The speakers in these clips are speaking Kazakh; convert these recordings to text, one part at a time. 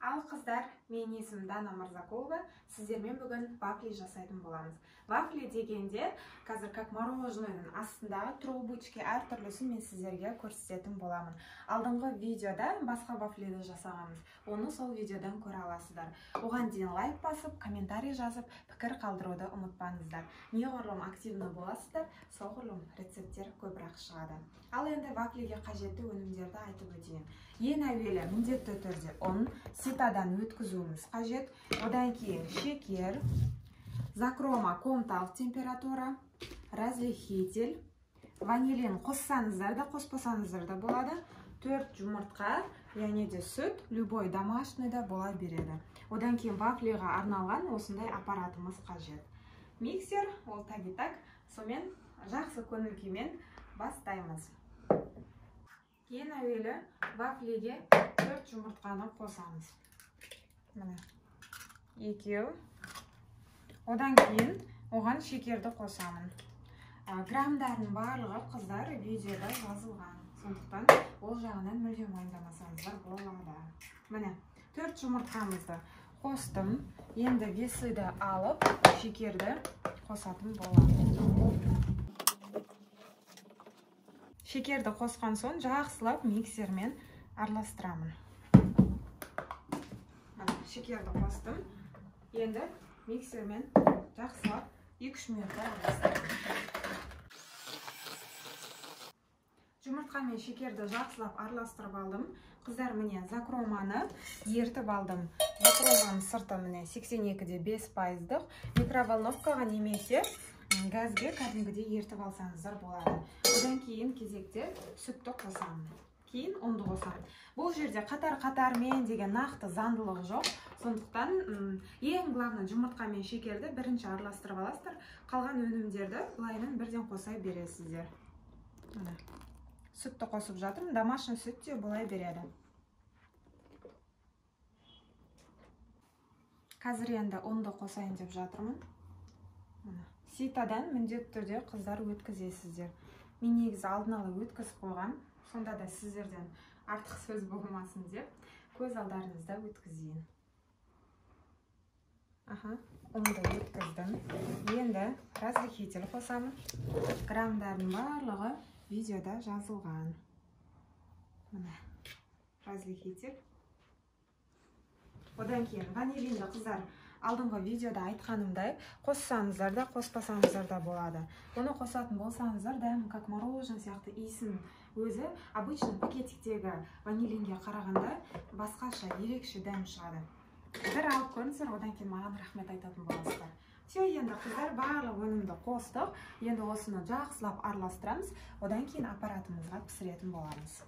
Ал қыздар, мен есімім Дана Мырзакулова, сіздермен бүгін вафли жасайтын боламыз. Вафли дегенде, қазір как мороженоеның астындағы трубочки әртүрлісін мен сіздерге көрсететін боламын. Алдыңғы видеода басқа вафлиді жасағанбыз. Оны сол видеодан көре аласыздар. Оған дейін лайк басып, комментарий жазып, пікір қалдыруды ұмытпаңыздар. Неғұрлым активны боласыздар, соғұрлым рецепттер көбірек шығады. Ал енді вафлиге қажетті өнімдерді айтып өтейін. Ең әуелі міндетті түрде ұн, ситадан өткізуіміз қажет. Одан кейін шекер, закрома комнаталық температура, разрыхлитель, ванилин қоссаңыздар да, қоспасаңыздар да болады. 4 жұмыртқа, және де сүт, любой домашний да бола береді. Одан кейін вафлиға арналған осындай аппаратымыз қажет. Миксер, ол так и так, сонымен жақсы көңіл күймен бастаймыз. Ең әуелі вафлиге 4 жұмыртқаны қосамыз. Міне, 2. Одан кейін оған шекерді қосамын. Грамдардың барлығы қыздар видеода жазылған. Сондықтан ол жағынан мүлдем уайымдамасаңыздар болады. Міне, 4 жұмыртқамызды қостым. Енді весыды алып, шекерді қосатын боламын. Шекерді қосқан соң жақсылап миксермен араластырамын. Міне, шекерді қостым. Енді миксермен жақсылап 2-3 минутта араластырамын. Жұмыртқа мен шекерді жақсылап араластырып алдым. Қыздар, міне закроманы ертіп алдым. Закроманың сырты міне 82,5%. Микроволновкаға немесе газге кәдімгідей ертіп алсаңыздар болады. Одан кейін кезекте сүтті қосамын. Кейін ұнды қосамын. Бұл жерде қатар-қатармен деген нақты заңдылық жоқ. Сондықтан ең главный жұмыртқа мен шекерді бірінші араластырып аласыздар. Қалған өнімдерді былайынан бірден қоса бересіздер. Міне. Сүтті қосып жатырмын. Домашний сүт те былай береді. Қазір енді ұнды қосайын деп жатырмын. Міне. Ситадан міндетті түрде қыздар өткізесіздер. Мен негізі алдын ала өткізіп қойғам, сонда да сіздерден артық сөз болмасын деп көз алдарыңызда өткізейін. Аха, ұнды өткіздім. Енді разрыхлитель қосамын. Грамдардың барлығы видеода жазылған. Міне, разрыхлитель. Одан кейін ванилинді қыздар алдыңғы видеода айтқанымдай, қоссаңыздар да, қоспасаңыздар да болады. Оны қосатын болсаңыздар, дәмі как мороженое сияқты иісін өзі обычно пакетиктегі ванилинге қарағанда басқаша ерекше дәм шығады. Бір алып көріңіздер, одан кейін маған рахмет айтатын боласыздар. Все, енді қыздар барлық өнімді қостық. Енді осыны жақсылап араластырамыз. Одан кейін аппаратымызға пісіретін боламыз.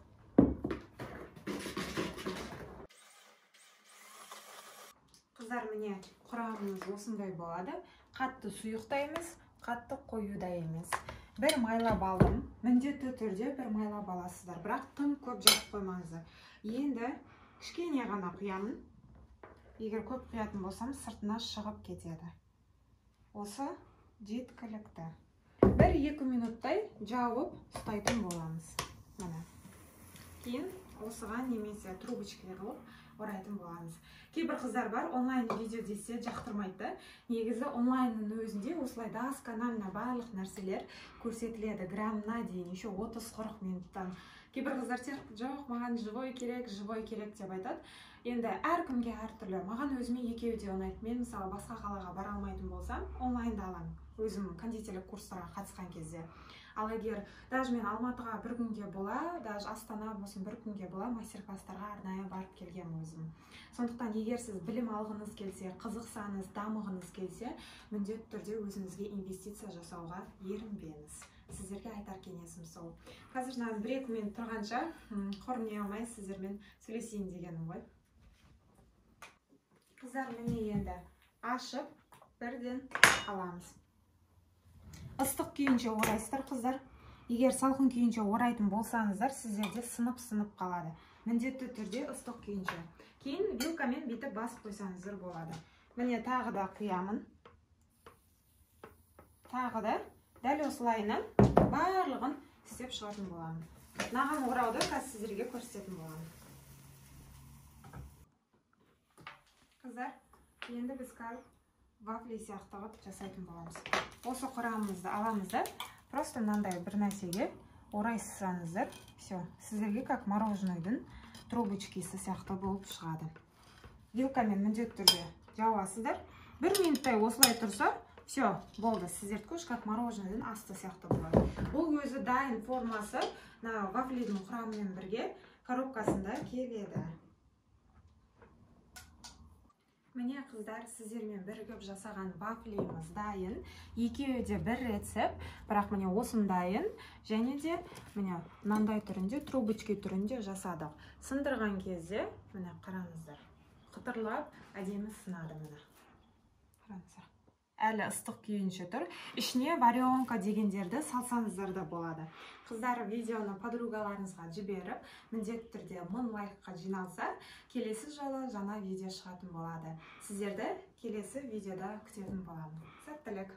Қыздар, міне құрамымыз осындай болады. Қатты сұйық та емес, қатты қою да емес. Бір майлап алдым. Міндетті түрде бір майлап аласыздар, бірақ тым көп жағып қоймаңыздар. Енді кішкене ғана құямын. Егер көп құятын болсам, сыртына шығып кетеді. Осы жеткілікті. 1-2 минуттай жауып ұстайтын боламыз. Міне. Кейін осыған немесе трубочка қылып орайтын боламыз. Кейбір қыздар бар, онлайн видео десе жақтырмайды да. Негізі онлайнның өзінде осылай досконально барлық нәрселер көрсетіледі. Граммына дейін, еще 30-40 минуттан. Кейбір қыздар тек жоқ, маған живой керек, живой керек деп айтады. Енді әркімге әртүрлі. Маған өзіме екеуі де ұнайды. Мен мысалы басқа қалаға бара алмайтын болсам, онлайнда аламын. Өзім кондитерлік курстарға қатысқан кезде. Ал егер даже мен Алматыға бір күнге бола, даже Астана болсын бір күнге бола мастер-класстарға арнайы барып келгенмін өзім. Сондықтан егер сіз білім алғыңыз келсе, қызықсаңыз, дамығыңыз келсе, міндетті түрде өзіңізге инвестиция жасауға ерінбеңіз. Сіздерге айтар кеңесім сол. Қазір мынаны 1-2 минут тұрғанша қорыне алмай сіздермен сөйлесейін дегенім ғой. Қыздар, міне енді ашып бірден аламыз. Ыстық күйінше орайсыздар, қыздар. Егер салқын күйінше орайтын болсаңыздар, сіздерде сынып-сынып қалады. Міндетті түрде ыстық күйінше. Кейін вилкамен бүйтіп басып қойсаңыздар болады. Міне тағы да құямын. Тағы да дәл осылайынан барлығын істеп шығатын боламын. Мынаған орауды қазір сіздерге көрсететін боламын. Қыздар, енді біз қазір вафли сияқты қылып жасайтын боламыз. Осы құрамымызды аламыз да, просто мынандай бір нәрсеге орайсызсаңыздар, все, сіздерге как мороженыйдың трубочкасы сияқты болып шығады. Вилкамен міндетті түрде жауасыздар. 1 минуттай осылай тұрса, все, болды, сіздердікі уже как мороженыйдың асты сияқты болады. Бұл өзі дайын формасы, мына вафлидің құрамымен бірге коробкасында келеді. Міне, қыздар, сіздермен бірігіп жасаған вафлиіміз дайын. Екеуі де бір рецепт, бірақ міне осындайын және де міне мынандай түрінде, трубочки түрінде жасадық. Сындырған кезде, міне қараңыздар, қытырлап әдемі сынады міне. Қараңыздар. Әлі ыстық күйінше тұр. Ішіне варенка дегендерді салсаңыздар да болады. Қыздар, видеоны подругаларыңызға жіберіп, міндетті түрде 1000 лайкқа жиналса, келесі жолы жаңа видео шығатын болады. Сіздерді келесі видеода күтетін боламын. Сәттілік!